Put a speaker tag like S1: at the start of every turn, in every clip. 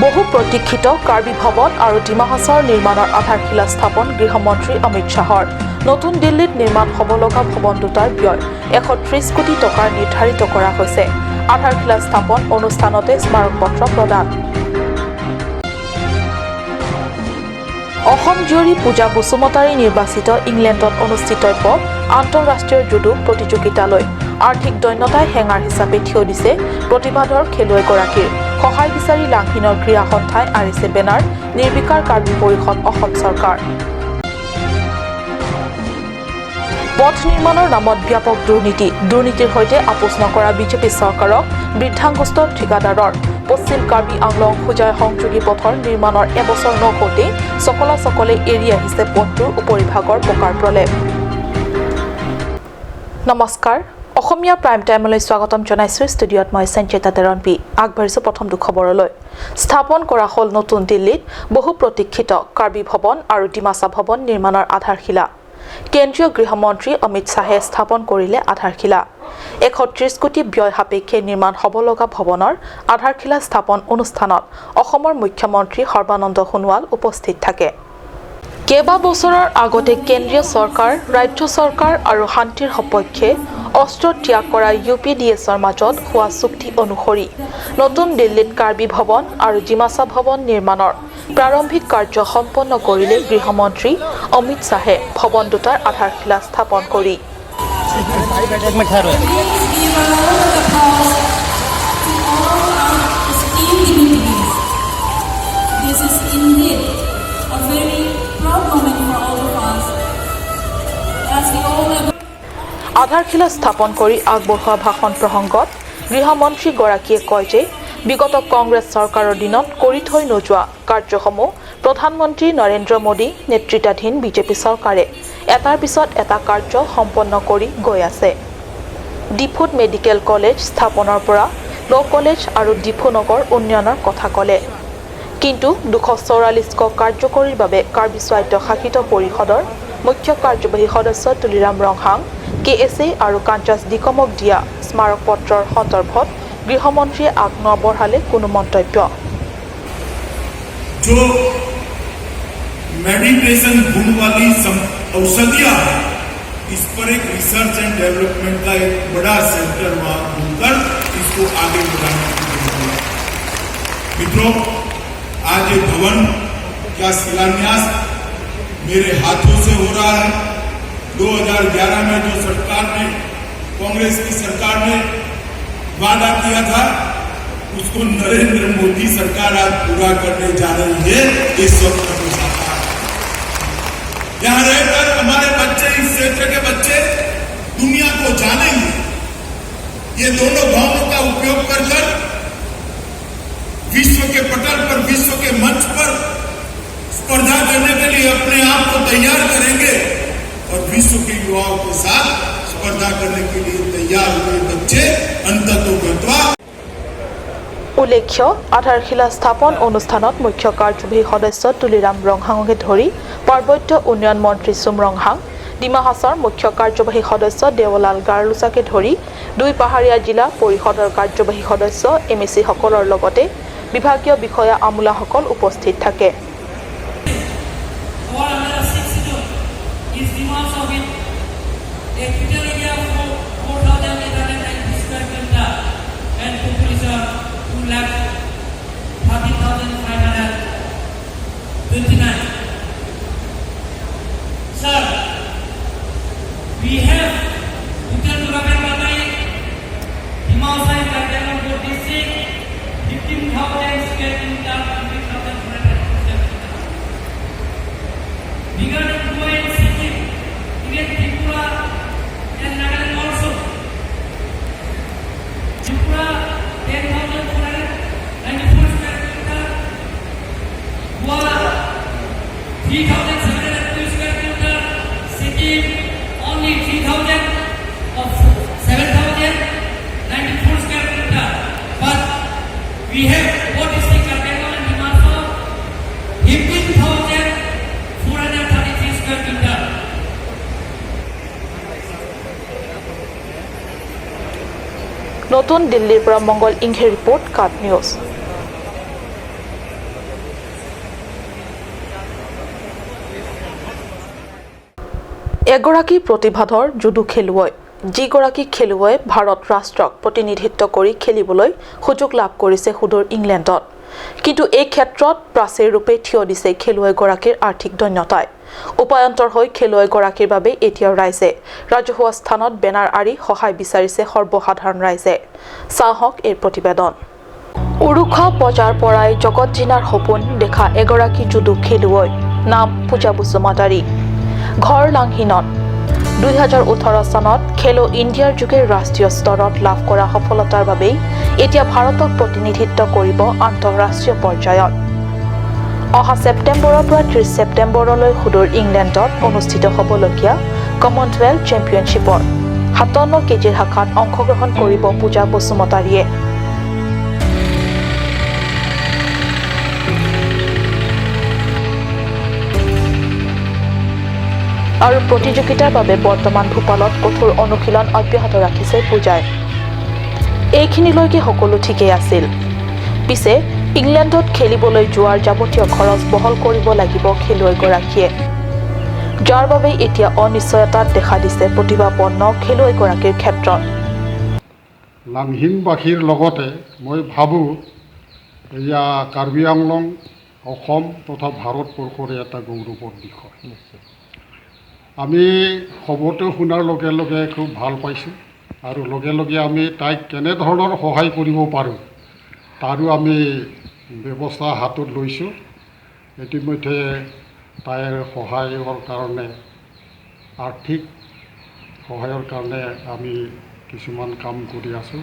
S1: বহু প্ৰতীক্ষিত কাৰ্বি ভৱন আৰু ডিমা হাছাওৰ নিৰ্মাণৰ আধাৰশিলা স্থাপন গৃহমন্ত্ৰী অমিত শ্বাহৰ। নতুন দিল্লীত নিৰ্মাণ হ'ব লগা ভৱন দুটাৰ ব্যয় 130 কোটি টকাৰ নিৰ্ধাৰিত কৰা হৈছে। আধাৰশিলা স্থাপন অনুষ্ঠানতে স্মাৰকপত্ৰ প্ৰদান। অসম জীয়ৰী পূজা বসুমতাৰী নিৰ্বাচিত ইংলেণ্ডত অনুষ্ঠিতব্য আন্তঃৰাষ্ট্ৰীয় জুডো প্ৰতিযোগিতালৈ। আৰ্থিক দৈন্যতাই হেঙাৰ হিচাপে থিয় দিছে প্ৰতিভাধৰ খেলুৱৈগৰাকীৰ। সহায় বিচাৰি লাংহিনৰ ক্ৰীড়া সন্থাই আঁৰিছে বেনাৰ। নিৰ্বিকাৰ কাৰ্বি পৰিষদ, অসম চৰকাৰ। পথ নিৰ্মাণৰ নামত ব্যাপক দুৰ্নীতি। দুৰ্নীতিৰ সৈতে আপোচ নকৰা বিজেপি চৰকাৰক বৃদ্ধাংগুষ্ঠ ঠিকাদাৰৰ। পশ্চিম কাৰ্বি আংলং হোজাই সংযোগী পথৰ নিৰ্মাণৰ এবছৰ নৌহওঁতেই চকলা চকলে এৰি আহিছে পথটোৰ উপৰিভাগৰ পকাৰ প্ৰলেপ। নমস্কাৰ, অসমীয়া প্ৰাইম টাইমলৈ স্বাগতম জনাইছোঁ। ষ্টুডিঅ'ত মই সঞ্চেতা তেৰণপি। আগবাঢ়িছোঁ প্ৰথমটো খবৰলৈ। স্থাপন কৰা হ'ল নতুন দিল্লীত বহু প্ৰতীক্ষিত কাৰ্বি ভৱন আৰু ডিমাচা ভৱন নিৰ্মাণৰ আধাৰশিলা। কেন্দ্ৰীয় গৃহমন্ত্ৰী অমিত শ্বাহে স্থাপন কৰিলে আধাৰশিলা। 130 কোটি ব্যয় সাপেক্ষে নিৰ্মাণ হ'ব লগা ভৱনৰ আধাৰশিলা স্থাপন অনুষ্ঠানত অসমৰ মুখ্যমন্ত্ৰী সৰ্বানন্দ সোণোৱাল উপস্থিত থাকে। কেইবা বছৰৰ আগতে কেন্দ্ৰীয় চৰকাৰ, ৰাজ্য চৰকাৰ আৰু শান্তিৰ সপক্ষে অস্ত্ৰ ত্যাগ কৰা ইউ পি ডি এছৰ মাজত হোৱা চুক্তি অনুসৰি নতুন দিল্লীত কাৰ্বি ভৱন আৰু ডিমাচা ভৱন নিৰ্মাণৰ প্ৰাৰম্ভিক কাৰ্য সম্পন্ন কৰিলে গৃহমন্ত্ৰী অমিত শ্বাহে ভৱন দুটাৰ আধাৰশিলা স্থাপন কৰি।
S2: एक मिनट ठहरो।
S3: Please give a round of applause to all our esteemed dignitaries. This is indeed a very proud moment for all of us. As we all know,
S1: আধাৰশিলা স্থাপন কৰি আগবঢ়োৱা ভাষণ প্ৰসংগত গৃহমন্ত্ৰীগৰাকীয়ে কয় যে বিগত কংগ্ৰেছ চৰকাৰৰ দিনত কৰি থৈ নোযোৱা কাৰ্যসমূহ প্ৰধানমন্ত্ৰী নৰেন্দ্ৰ মোদী নেতৃত্বাধীন বিজেপি চৰকাৰে এটাৰ পিছত এটা কাৰ্য সম্পন্ন কৰি গৈ আছে। ডিফুত মেডিকেল কলেজ স্থাপনৰ পৰা ল' কলেজ আৰু ডিফু নগৰ উন্নয়নৰ কথা ক'লে। কিন্তু 244 ক কাৰ্যকৰীৰ বাবে কাৰ্বি স্বায়ত্ত শাসিত পৰিষদৰ মুখ্য কাৰ্যবাহী সদস্য তুলিৰাম ৰংহাং, কে এছ এ আৰু কাঞ্চাছ ডিকমক দিয়া স্মাৰকপত্ৰৰ সন্দৰ্ভত গৃহমন্ত্ৰীয়ে আগ নবঢ়ালে কোনো মন্তব্য।
S4: जो मेडिटेशन गुण वाली औषधियां हैं, इस पर एक रिसर्च एंड डेवलपमेंट का एक बड़ा सेंटर वहां खुलकर इसको आगे बढ़ाने की जरूरत है। मित्रों, आज ये भवन का शिलान्यास मेरे हाथों से हो रहा है। 2011 में जो सरकार ने, कांग्रेस की सरकार ने वादा किया था, उसको नरेंद्र मोदी सरकार आज पूरा करने जा रही है। इस स्वप्न को साकार। यहां रहकर हमारे बच्चे, इस क्षेत्र के बच्चे दुनिया को जानेंगे। ये दोनों भवनों का उपयोग कर कर विश्व के पटल पर, विश्व के मंच पर स्पर्धा करने के लिए अपने आप को तैयार करेंगे और विश्व के युवाओं के साथ स्पर्धा करने के लिए तैयार हुए बच्चे अंततोगत्वा
S1: উল্লেখ্য, আধাৰশিলা স্থাপন অনুষ্ঠানত মুখ্য কাৰ্যবাহী সদস্য তুলিৰাম ৰংহাঙকে ধৰি পাৰ্বত্য উন্নয়ন মন্ত্ৰী চুম ৰংহাং, ডিমা হাছাওৰ মুখ্য কাৰ্যবাহী সদস্য দেৱলাল গাৰ্লোচাকে ধৰি দুই পাহাৰীয়া জিলা পৰিষদৰ কাৰ্যবাহী সদস্য, এম এ চিসকলৰ লগতে বিভাগীয় বিষয়া আমোলাসকল উপস্থিত থাকে।
S5: All under the Sixth Schedule is Dima Hasao with a total area of 4,890 square kilometer and population 2,13,529. Sir, we have total development by Dima Hasao and Karbi Anglong district 15,000 square kilometer, 15,400 square kilometer. Bigger than Goa and Sikkim, even Tripura and Nagaland also. Tripura 10,494 square kilometer, Goa 3,702 square kilometer, Sikkim only 3,000 of 7,094 square kilometer. But we have four district, Karbi Anglong and Dima Hasao, 15,433 square kilometer.
S1: নতুন দিল্লীৰ পৰা মংগল ইংহে report, কাট news. এগৰাকী প্ৰতিভাধৰ judo খেলুৱৈ, যিগৰাকী খেলুৱৈয়ে ভাৰত ৰাষ্ট্ৰক প্ৰতিনিধিত্ব কৰি খেলিবলৈ সুযোগ লাভ কৰিছে সুদূৰ ইংলেণ্ডত। কিন্তু এই ক্ষেত্ৰত প্ৰাচীৰ ৰূপে থিয় দিছে খেলুৱৈগৰাকীৰ আৰ্থিক দৈন্যতাই। উপায়ন্তৰ হৈ খেলুৱৈগৰাকীৰ বাবে এতিয়াও ৰাইজে ৰাজহুৱা স্থানত বেনাৰ আঁৰি সহায় বিচাৰিছে সৰ্বসাধাৰণ ৰাইজে। চাহক এই প্ৰতিবেদন। উৰুখা বজাৰ পৰাই জগত জিনাৰ সপোন দেখা এগৰাকী জুডো খেলুৱৈ, নাম পূজা বসুমতাৰী, ঘৰ লাংহিনত। 2018 চনত খেলো ইণ্ডিয়াৰ যোগে ৰাষ্ট্ৰীয় স্তৰত লাভ কৰা সফলতাৰ বাবেই এতিয়া ভাৰতক প্ৰতিনিধিত্ব কৰিব আন্তঃৰাষ্ট্ৰীয় পৰ্যায়ত। অহা ছেপ্টেম্বৰৰ পৰা 30 ছেপ্টেম্বৰলৈ সুদূৰ ইংলেণ্ডত অনুষ্ঠিত হ'বলগীয়া কমনৱেলথ চেম্পিয়নশ্বিপৰ 57 কেজিৰ শাখাত অংশগ্ৰহণ কৰিব পূজা বসুমতাৰীয়ে। আৰু প্ৰতিযোগিতাৰ বাবে বৰ্তমান ভূপালত কঠোৰ অনুশীলন অব্যাহত ৰাখিছে পূজাই। এইখিনিলৈকে সকলো ঠিকেই আছিল। পিছে ইংলেণ্ডত খেলিবলৈ যোৱাৰ যাৱতীয় খৰচ বহল কৰিব লাগিব খেলুৱৈগৰাকীয়ে, যাৰ বাবে এতিয়া অনিশ্চয়তাত দেখা দিছে প্ৰতিভাপন্ন খেলুৱৈগৰাকীৰ ক্ষেত্ৰত।
S6: লাংহিনবাসীৰ লগতে মই ভাবোঁ এয়া কাৰ্বি আংলং, অসম তথা ভাৰতবৰ্ষৰে এটা গৌৰৱৰ বিষয়। আমি খবৰটো শুনাৰ লগে লগে খুব ভাল পাইছোঁ আৰু লগে লগে আমি তাইক কেনেধৰণৰ সহায় কৰিব পাৰোঁ তাৰো আমি ব্যৱস্থা হাতত লৈছোঁ। ইতিমধ্যে তাইৰ সহায়ৰ কাৰণে, আৰ্থিক সহায়ৰ কাৰণে আমি কিছুমান কাম কৰি আছোঁ।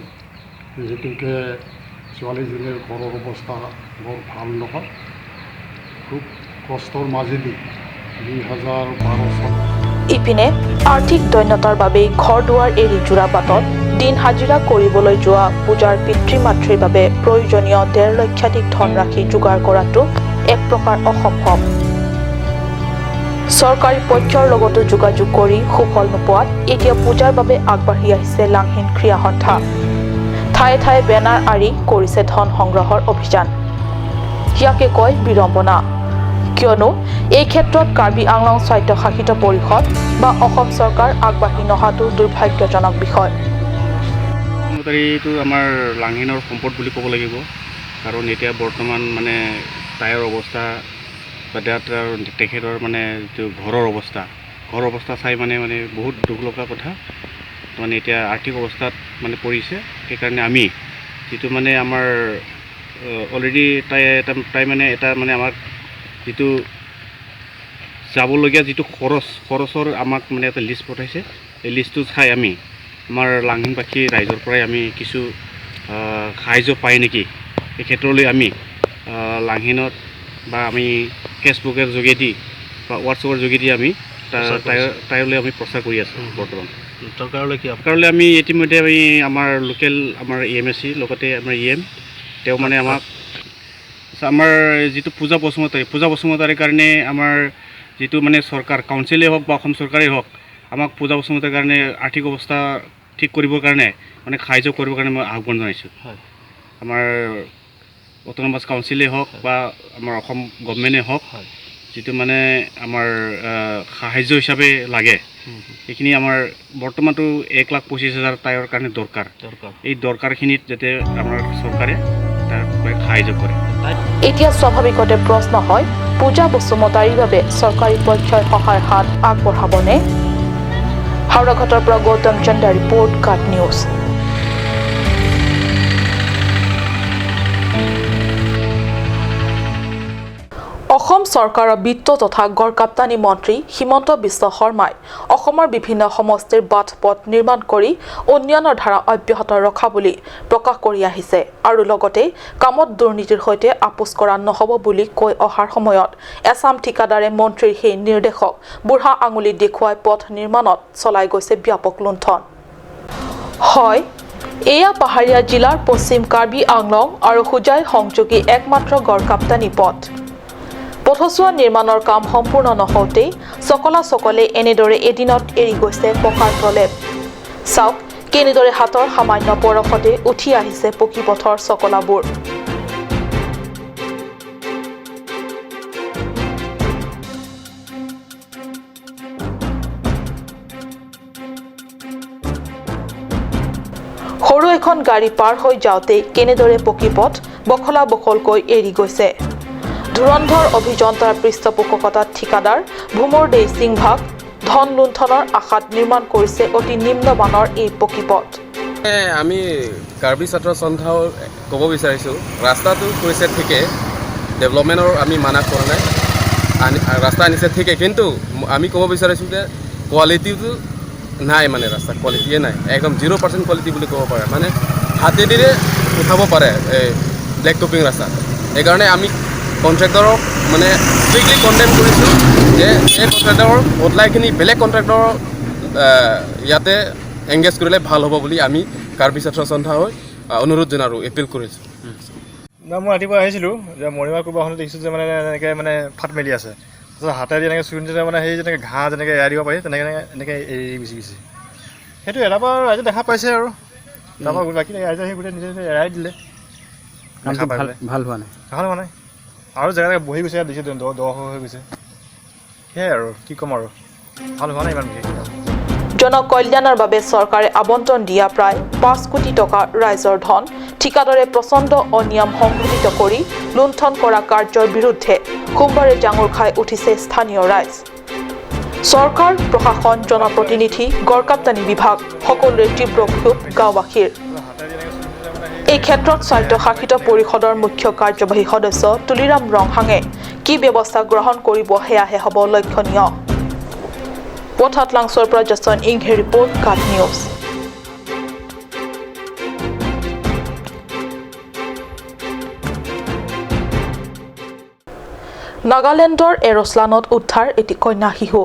S6: যিহেতুকে ছোৱালীজনীৰ ঘৰৰ অৱস্থা বৰ ভাল নহয়, খুব কষ্টৰ মাজেদি 2012 চন।
S1: ইপিনে আৰ্থিক দৈন্যতাৰ বাবেই ঘৰ দুৱাৰ এৰি যোৰাবাটত দিন হাজিৰা কৰিবলৈ যোৱা পূজাৰ পিতৃ মাতৃৰ বাবে প্ৰয়োজনীয় 1.5 লক্ষাধিক ধনৰাশি যোগাৰ কৰাটো এক প্ৰকাৰ অসম্ভৱ। চৰকাৰী পক্ষৰ লগতো যোগাযোগ কৰি সুফল নোপোৱাত এতিয়া পূজাৰ বাবে আগবাঢ়ি আহিছে লাংহিন ক্ৰীড়া সন্থা। ঠায়ে ঠায়ে বেনাৰ আঁৰি কৰিছে ধন সংগ্ৰহৰ অভিযান। ইয়াকে কয় বিড়ম্বনা। কিয়নো এই ক্ষেত্ৰত কাৰ্বি আংলং স্বায়ত্তশাসিত পৰিষদ বা অসম চৰকাৰ আগবাঢ়ি নহাটো দুৰ্ভাগ্যজনক বিষয়।
S7: বসুমতাৰীটো আমাৰ লাংহিনৰ সম্পদ বুলি ক'ব লাগিব, কাৰণ এতিয়া বৰ্তমান মানে তাইৰ অৱস্থা বা তেখেতৰ মানে যিটো ঘৰৰ অৱস্থা চাই মানে মানে বহুত দুখ লগা কথা। মানে এতিয়া আৰ্থিক অৱস্থাত মানে পৰিছে। সেইকাৰণে আমি যিটো মানে আমাৰ অলৰেডি তাই মানে এটা মানে আমাক যিটো যাবলগীয়া যিটো খৰচৰ আমাক মানে এটা লিষ্ট পঠাইছে। এই লিষ্টটো চাই আমি আমাৰ লাংহিনবাসী ৰাইজৰ পৰাই আমি কিছু সাহাৰ্য পায় নেকি এই ক্ষেত্ৰলৈ আমি লাংহিনত বা আমি ফেচবুকৰ যোগেদি বা হোৱাটছএপৰ যোগেদি আমি তাইলৈ আমি প্ৰচাৰ কৰি আছোঁ বৰ্তমান। চৰকাৰলৈ আমি ইতিমধ্যে আমি আমাৰ লোকেল আমাৰ ই এম এছ চি লগতে আমাৰ ই এম তেওঁ মানে আমাক আমাৰ যিটো পূজা বসুমতাৰীৰ কাৰণে আমাৰ যিটো মানে চৰকাৰ কাউন্সিলেই হওক বা অসম চৰকাৰেই হওক আমাক পূজা বসুমতাৰীৰ কাৰণে আৰ্থিক অৱস্থা ঠিক কৰিবৰ কাৰণে মানে সাহাৰ্য কৰিবৰ কাৰণে মই আহ্বান জনাইছোঁ। আমাৰ অট'নমাছ কাউন্সিলেই হওক বা আমাৰ অসম গভমেণ্টেই হওক যিটো মানে আমাৰ সাহাৰ্য হিচাপে লাগে সেইখিনি আমাৰ বৰ্তমানটো 1,25,000 তাইৰ কাৰণে দৰকাৰ। এই দৰকাৰখিনিত যাতে আমাৰ চৰকাৰে তাৰ সাহাৰ্য কৰে।
S1: এতিয়া স্বাভাৱিকতে প্ৰশ্ন হয়, পূজা বসুমতাৰীৰ বাবে চৰকাৰী পক্ষই সহায়ৰ হাত আগবঢ়াবনে? হাওৰাঘাটৰ পৰা গৌতম চন্দ্ৰ ৰিপৰ্ট, কাট নিউজ। অসম চৰকাৰৰ বিত্ত তথা গড়কাপ্তানি মন্ত্ৰী হিমন্ত বিশ্ব শৰ্মাই অসমৰ বিভিন্ন সমষ্টিৰ বাট পথ নিৰ্মাণ কৰি উন্নয়নৰ ধাৰা অব্যাহত ৰখা বুলি প্ৰকাশ কৰি আহিছে আৰু লগতে কামত দুৰ্নীতিৰ সৈতে আপোচ কৰা নহ'ব বুলি কৈ অহাৰ সময়ত এচাম ঠিকাদাৰে মন্ত্ৰীৰ সেই নিৰ্দেশক বুঢ়া আঙুলি দেখুৱাই পথ নিৰ্মাণত চলাই গৈছে ব্যাপক লুণ্ঠন। হয়, এয়া পাহাৰীয়া জিলাৰ পশ্চিম কাৰ্বি আংলং আৰু হোজাই সংযোগী একমাত্ৰ গড়কাপ্তানি পথ। পথছোৱা নিৰ্মাণৰ কাম সম্পূৰ্ণ নহওঁতেই চকলা চকলে এনেদৰে এদিনত এৰি গৈছে পকাৰ প্ৰলেপ। চাওক কেনেদৰে হাতৰ সামান্য পৰশতে উঠি আহিছে পকী পথৰ চকলাবোৰ। সৰু এখন গাড়ী পাৰ হৈ যাওঁতেই কেনেদৰে পকী পথ বখলা বখলকৈ এৰি গৈছে। ধুৰন্ধৰ অভিযন্তাৰ পৃষ্ঠপোষকতাত ঠিকাদাৰ ভোমৰ দেই সিংভাগ ধন লুণ্ঠনৰ আশাত নিৰ্মাণ কৰিছে অতি নিম্নমানৰ এই পকী পথ।
S8: আমি কাৰ্বি ছাত্ৰ সন্থাও ক'ব বিচাৰিছোঁ, ৰাস্তাটো কৰিছে ঠিকে, ডেভেলপমেণ্টৰ আমি মানা কৰা নাই, ৰাস্তা আনিছে ঠিকে, কিন্তু আমি ক'ব বিচাৰিছোঁ যে কোৱালিটিটো নাই, মানে ৰাস্তা কোৱালিটিয়ে নাই, একদম 0% কোৱালিটি বুলি ক'ব পাৰে, মানে হাতেদিৰে উঠাব পাৰে এই ব্লেক টপিং ৰাস্তা। সেইকাৰণে আমি কণ্ট্ৰেক্টৰক মানে ষ্ট্ৰিক্টলি কণ্ডেম কৰিছোঁ যে এই কণ্ট্ৰেক্টৰৰ বদলাইখিনি বেলেগ কণ্ট্ৰেক্টৰক ইয়াতে এংগেজ কৰিলে ভাল হ'ব বুলি আমি কাৰ্বি ছাত্ৰ সন্থা হৈ অনুৰোধ জনালোঁ, এপিল কৰিছোঁ।
S9: না, মই ৰাতিপুৱা আহিছিলোঁ যে মৰ্ণিং ৱাক কৰিব আহোঁতে দেখিছোঁ যে মানে এনেকৈ মানে ফাট মেলি আছে, তাৰপিছত হাতেদি এনেকৈ চুই দিলে মানে সেই যেনেকৈ ঘাঁহ যেনেকৈ এৰাই দিব পাৰি তেনেকৈ এনেকৈ এৰি গুচি গৈছে। সেইটো এৰাৰ পৰা ৰাইজে দেখা পাইছে আৰু তাৰপৰা বাকী ৰাইজে সেই গোটেই নিজে নিজে এৰাই দিলে।
S2: ভাল হোৱা নাই,
S9: ভাল হোৱা নাই আৰু জেগা জেগা বহি গৈছে, দিছে দ দ হৈ গৈছে, সেয়াই আৰু কি ক'ম আৰু ভাল হোৱা নাই ইমান বিশেষ।
S1: জনকল্যাণৰ বাবে চৰকাৰে আবণ্টন দিয়া প্ৰায় 5 কোটি টকা ৰাইজৰ ধন ঠিকাদাৰে প্ৰচণ্ড অনিয়ম সংঘটিত কৰি লুণ্ঠন কৰা কাৰ্যৰ বিৰুদ্ধে সোমবাৰে জাঙুৰ খাই উঠিছে স্থানীয় ৰাইজ। চৰকাৰ, প্ৰশাসন, জনপ্ৰতিনিধি, গড়কাপ্তানি বিভাগ সকলোৰে তীব্ৰ ক্ষোভ গাঁওবাসীৰ। এই ক্ষেত্ৰত স্বায়ত্তশাসিত পৰিষদৰ মুখ্য কাৰ্যবাহী সদস্য তুলিৰাম ৰংহাঙে কি ব্যৱস্থা গ্ৰহণ কৰিব সেয়াহে হ'ব লক্ষণীয়। পথাত লাংছৰ পৰা জছন ইংহে ৰিপৰ্ট, কাট নিউজ। নাগালেণ্ডৰ এৰছলানত উদ্ধাৰ এটি কন্যা শিশু।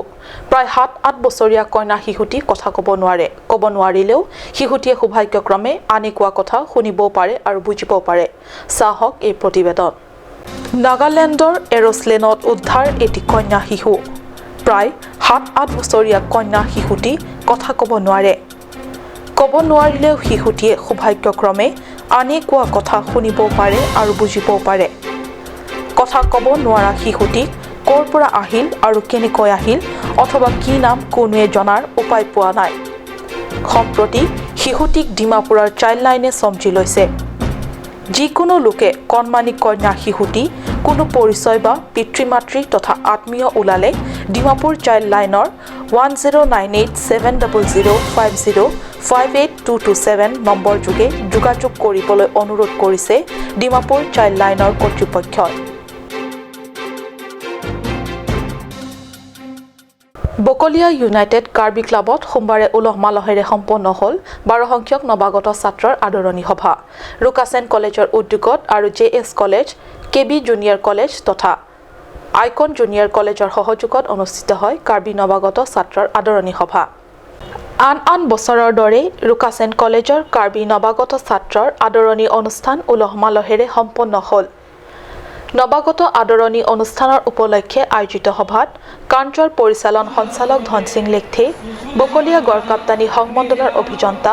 S1: প্ৰায় 7-8 বছৰীয়া কন্যা শিশুটি কথা ক'ব নোৱাৰে। ক'ব নোৱাৰিলেও শিশুটিয়ে সৌভাগ্যক্ৰমে আনে কোৱা কথা শুনিবও পাৰে আৰু বুজিবও পাৰে। চাহক এই প্ৰতিবেদন। নাগালেণ্ডৰ এৰছলেনত উদ্ধাৰ এটি কন্যা শিশু। প্ৰায় 7-8 বছৰীয়া কন্যা শিশুটি কথা ক'ব নোৱাৰে। ক'ব নোৱাৰিলেও শিশুটিয়ে সৌভাগ্যক্ৰমে আনে কোৱা কথা শুনিবও পাৰে আৰু বুজিবও পাৰে। কথা ক'ব নোৱাৰা শিশুটিক ক'ৰ পৰা আহিল আৰু কেনেকৈ আহিল অথবা কি নাম কোনোৱে জনাৰ উপায় পোৱা নাই। সম্প্ৰতি শিশুটিক ডিমাপুৰৰ চাইল্ড লাইনে চমজি লৈছে। যিকোনো লোকে কণমানি কন্যা শিশুটি কোনো পৰিচয় বা পিতৃ মাতৃ তথা আত্মীয় ওলালে ডিমাপুৰ চাইল্ড লাইনৰ 10987005058227 নম্বৰ যোগে যোগাযোগ কৰিবলৈ অনুৰোধ কৰিছে ডিমাপুৰ চাইল্ড লাইনৰ কৰ্তৃপক্ষই। বকলীয়া ইউনাইটেড কাৰ্বি ক্লাবত সোমবাৰে উলহ মালহেৰে সম্পন্ন হ'ল 12 সংখ্যক নৱাগত ছাত্ৰৰ আদৰণি সভা। ৰুকাচেন কলেজৰ উদ্যোগত আৰু J S college, K B junior college তথা আইকন জুনিয়ৰ কলেজৰ সহযোগত অনুষ্ঠিত হয় কাৰ্বি নৱাগত ছাত্ৰৰ আদৰণি সভা। আন আন বছৰৰ দৰে ৰুকাচেন কলেজৰ কাৰ্বি নৱাগত ছাত্ৰৰ আদৰণি অনুষ্ঠান উলহ মালহেৰে সম্পন্ন হ'ল। নৱাগত আদৰণি অনুষ্ঠানৰ উপলক্ষে আয়োজিত সভাত কাঞ্চৰ পৰিচালন সঞ্চালক ধনসিং লেখথে, বকলীয়া গড়কাপ্তানি সংমণ্ডলৰ অভিযন্তা,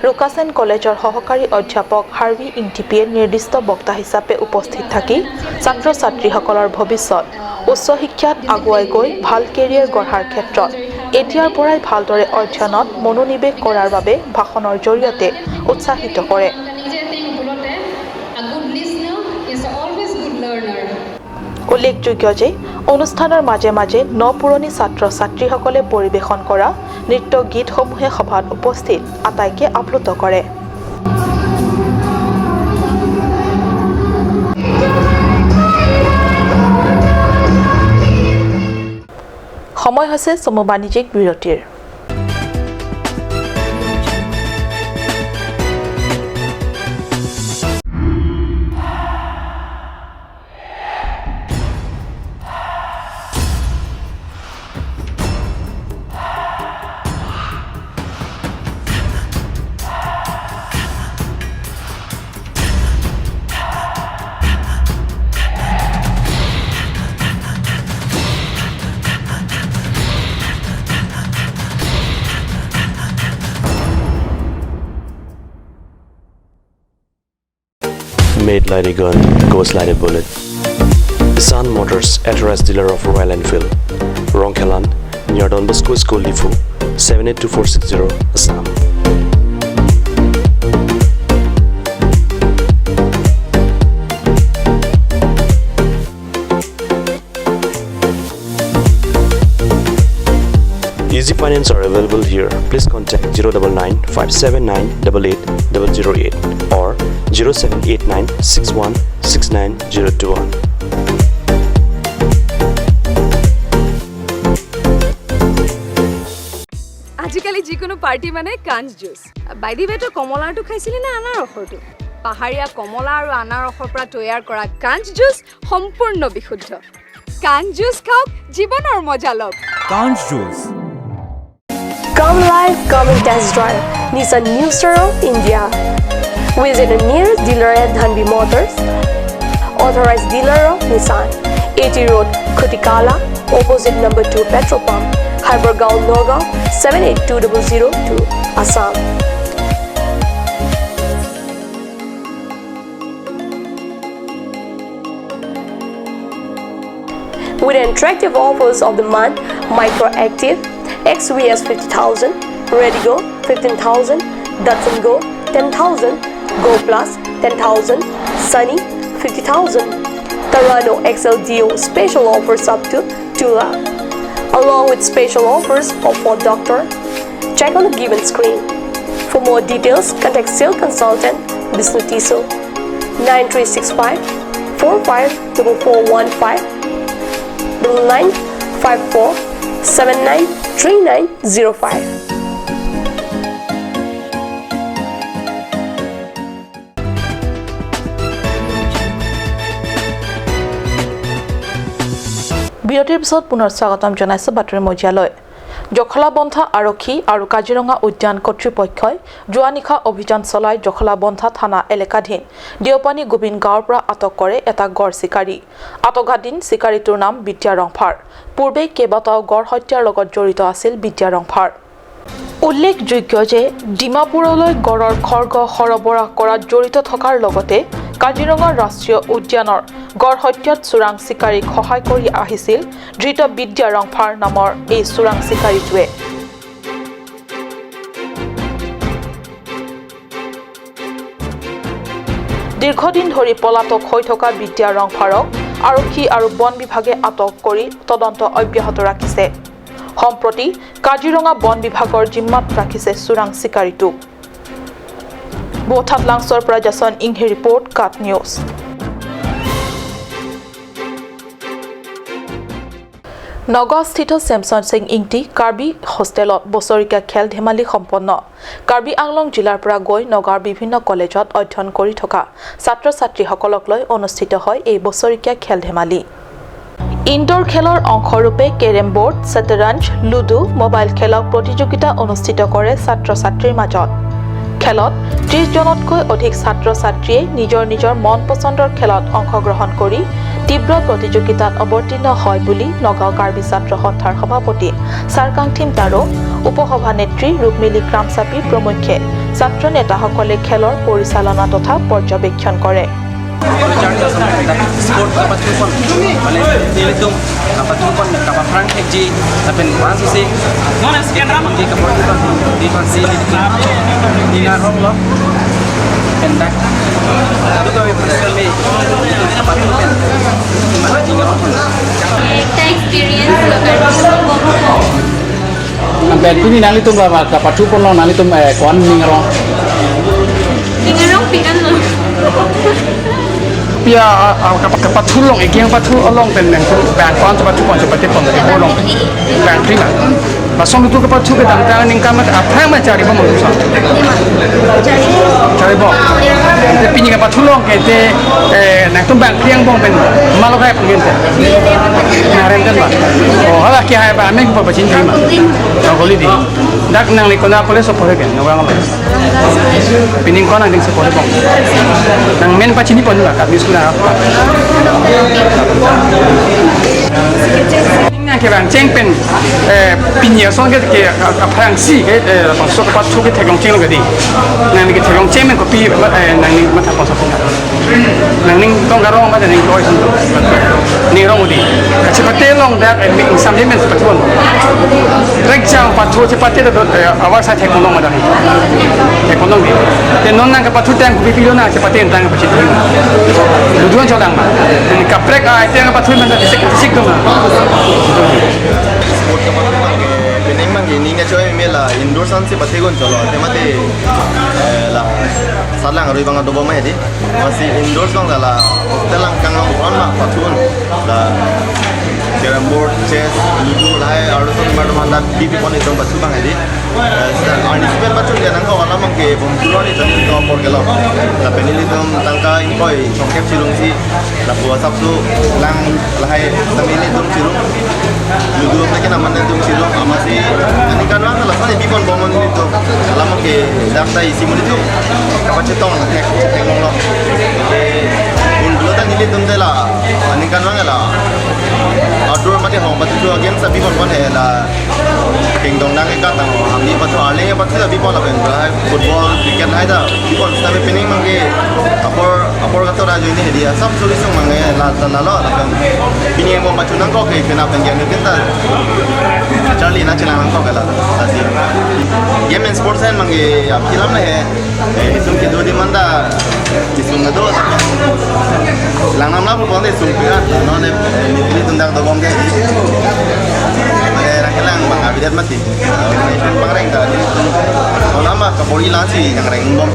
S1: ৰুকাচেন কলেজৰ সহকাৰী অধ্যাপক হাৰ্ভি ইংটিপিয়ে নিৰ্দিষ্ট বক্তা হিচাপে উপস্থিত থাকি ছাত্ৰ ছাত্ৰীসকলৰ ভৱিষ্যত উচ্চ শিক্ষাত আগুৱাই গৈ ভাল কেৰিয়াৰ গঢ়াৰ ক্ষেত্ৰত এতিয়াৰ পৰাই ভালদৰে অধ্যয়নত মনোনিৱেশ কৰাৰ বাবে ভাষণৰ জৰিয়তে উৎসাহিত কৰে। উল্লেখযোগ্য যে অনুষ্ঠানৰ মাজে মাজে ন পুৰণি ছাত্ৰ ছাত্ৰীসকলে পৰিৱেশন কৰা নৃত্য গীতসমূহে সভাত উপস্থিত আটাইকে আপ্লুত কৰে। সময় হৈছে চমু বাণিজ্যিক বিৰতিৰ।
S10: Made like a gun, goes like a bullet. Sun Motors, authorized dealer of Royal Enfield, Rongkhelan, near Don Bosco School, Diphu, 782460, Assam. Easy finance are available here. Please contact 099 579 88 008 or 0789 61 69 021.
S11: আজিকালি যিকোনো পাৰ্টি মানে কাঞ্চ juice. By the ৱে, তই কমলাৰটো খাইছিলি নে আনাৰসৰটো? পাহাৰীয়া কমলা আৰু আনাৰসৰ পৰা তৈয়াৰ কৰা কাঞ্চ জুচ সম্পূৰ্ণ বিশুদ্ধ। কাঞ্চ জুচ খাওক, জীৱনৰ মজা লওক।
S12: কাঞ্চ juice.
S13: Come live, come and test drive Nissan New Star of India. Visit the nearest dealer at Dhanbi Motors, authorized dealer of Nissan, AT Road, Khutikala, opposite number 2 petrol pump, Hybergaon, Nagaon, 782002, Assam. With attractive offers of the month, Micro Active, XVS 50,000, Redigo 15,000, Datsun Go 10,000, Go Plus 10,000, Sunny 50,000, Tarano XLDO special offers up to 2 lakh, along with special offers of Ford Doctor. Check on the given screen. For more details, contact sales consultant Bishnu Tiso 9365 454415 9954 793905.
S1: বিৰতিৰ পিছত পুনৰ স্বাগতম জনাইছো বাতৰি মজিয়ালৈ। জখলাবন্ধা আৰক্ষী আৰু কাজিৰঙা উদ্যান কৰ্তৃপক্ষই যোৱা নিশা অভিযান চলাই জখলাবন্ধা থানা এলেকাধীন দেওপানী গোবিন্দ গাঁৱৰ পৰা আটক কৰে এটা গড় চিকাৰী। আটকাধীন চিকাৰীটোৰ নাম বিদ্যা ৰংফাৰ। পূৰ্বে কেইবাটাও গড় হত্যাৰ লগত জড়িত আছিল বিদ্যা ৰংফাৰ। উল্লেখযোগ্য যে ডিমাপুৰলৈ গড়ৰ খৰ্গ সৰবৰাহ কৰাত জড়িত থকাৰ লগতে কাজিৰঙা ৰাষ্ট্ৰীয় উদ্যানৰ গড় হত্যাত চোৰাং চিকাৰীক সহায় কৰি আহিছিল ধৃত বিদ্যা ৰংফাৰ নামৰ এই চোৰাং চিকাৰীটোৱে। দীৰ্ঘদিন ধৰি পলাতক হৈ থকা বিদ্যা ৰংফাৰক আৰক্ষী আৰু বন বিভাগে আটক কৰি তদন্ত অব্যাহত ৰাখিছে। সম্প্ৰতি কাজিৰঙা বন বিভাগৰ জিম্মাত ৰাখিছে চোৰাং চিকাৰীটোক। বথাত লাংছৰ পৰা জাছন ইংহি ৰিপৰ্ট, কাট নিউজ। নগাঁওস্থিত চেমছন সিং ইংটি কাৰ্বি হোষ্টেলত বছৰেকীয়া খেল ধেমালি সম্পন্ন। কাৰ্বি আংলং জিলাৰ পৰা গৈ নগাঁৱৰ বিভিন্ন কলেজত অধ্যয়ন কৰি থকা ছাত্ৰ ছাত্ৰীসকলক লৈ অনুষ্ঠিত হয় এই বছৰেকীয়া খেল ধেমালি। ইনডোৰ খেলৰ অংশৰূপে কেৰেম বোৰ্ড, শতৰঞ্জ, লুডু, মোবাইল খেলক প্ৰতিযোগিতা অনুষ্ঠিত কৰে ছাত্ৰ ছাত্ৰীৰ মাজত। খেলত 30 জনতকৈ অধিক ছাত্ৰ ছাত্ৰীয়ে নিজৰ নিজৰ মন পচন্দৰ খেলত অংশগ্ৰহণ কৰি তীব্ৰ প্ৰতিযোগিতাত অৱতীৰ্ণ হয় বুলি নগাঁও কাৰ্বি ছাত্ৰ সন্থাৰ সভাপতি চাৰকাংথিম তাৰো, উপসভানেত্ৰী ৰুক্মিণী ক্ৰামচাপি প্ৰমুখ্যে ছাত্ৰ নেতাসকলে খেলৰ পৰিচালনা তথা পৰ্যবেক্ষণ কৰে।
S2: Pia kapatulong ikiang patulong pen nang bang kon patu kon pati pon ke bolong bang prima basong tu kapatu ke dang tang ning kamat apha ma cari bo mo sa cari bo te pini kapatulong ke te nang tum bang kriang bong pen malo ka pun te na rem den ba o hala ki hai ba me ko pa chin prima no goli di dak nang ni kona kole so pore ke no bang ma pining ko nang ding so pore bong nang men pa chini pon la ka misuna apa nang ke bang cheng pen pinia song ke ke prang si ke bang so ka chu ke thekong cheng lo ke di nang ni ke thekong cheng men ko pi nang ni ma tha pon so pon nang ning tong ka rong ma ning loi sun ni rong di ka che pa te long da mi sam je men pa chu rek chang pa chu che pa te do awar sa thekong long ma da ni thekong long di te non nang ka pa chu tang ku pi lo na che pa te tang ka pa chi ti luduan cholang ma ka prek ai te ka pa chu men da sik sik do ma
S14: sport ka pa ke peneng man
S12: Ni choy me la indoor san si patigon cholo temate la salang rui bang dobo ma hedi masih indoor song la hostel lang kang on ma patun la carrom board chess ludo lai aru so ma ma la bi pon itom bachu bang hedi participate bachu ya nang ko ala mang ke bom tuloni tani to por gelo la penili tom tangka in koi songkep chirung si la buwa sapsu lang lahai tamili tom chirung ludo na kena man tom chirung amasi ani kan lang la sani bipon bomon ni to ala mang ke dakta isi muni to kapache tong la tek tek long lo ke un ta nili tom de la ani kan lang la outdoor mate hong batu games bipon bon he la kingdom nang ka tang hamni batu ale batu bipon la ben football cricket hai da bipon sta pening mangge apor apor ka to ra joini hedi sab solution mangge la la la la pining bom batu nang ko ke pena pen gen ta charlie na chela nang ko ka la la si game and sports hen mangge aphilam na he isum ke do di manda isum na do lang nam la bon de sum ka no ne ni tum dak do bom de rangkelang bang abidat mati organisation bang reng ta ni olama ka bori la si nang reng bom.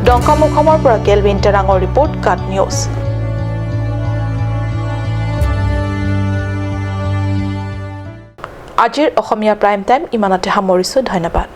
S1: ডংকামুখমৰ পৰা kelvin টেৰাঙৰ report, কাট news. আজিৰ অসমীয়া prime time ইমানতে সামৰিছো। ধন্যবাদ।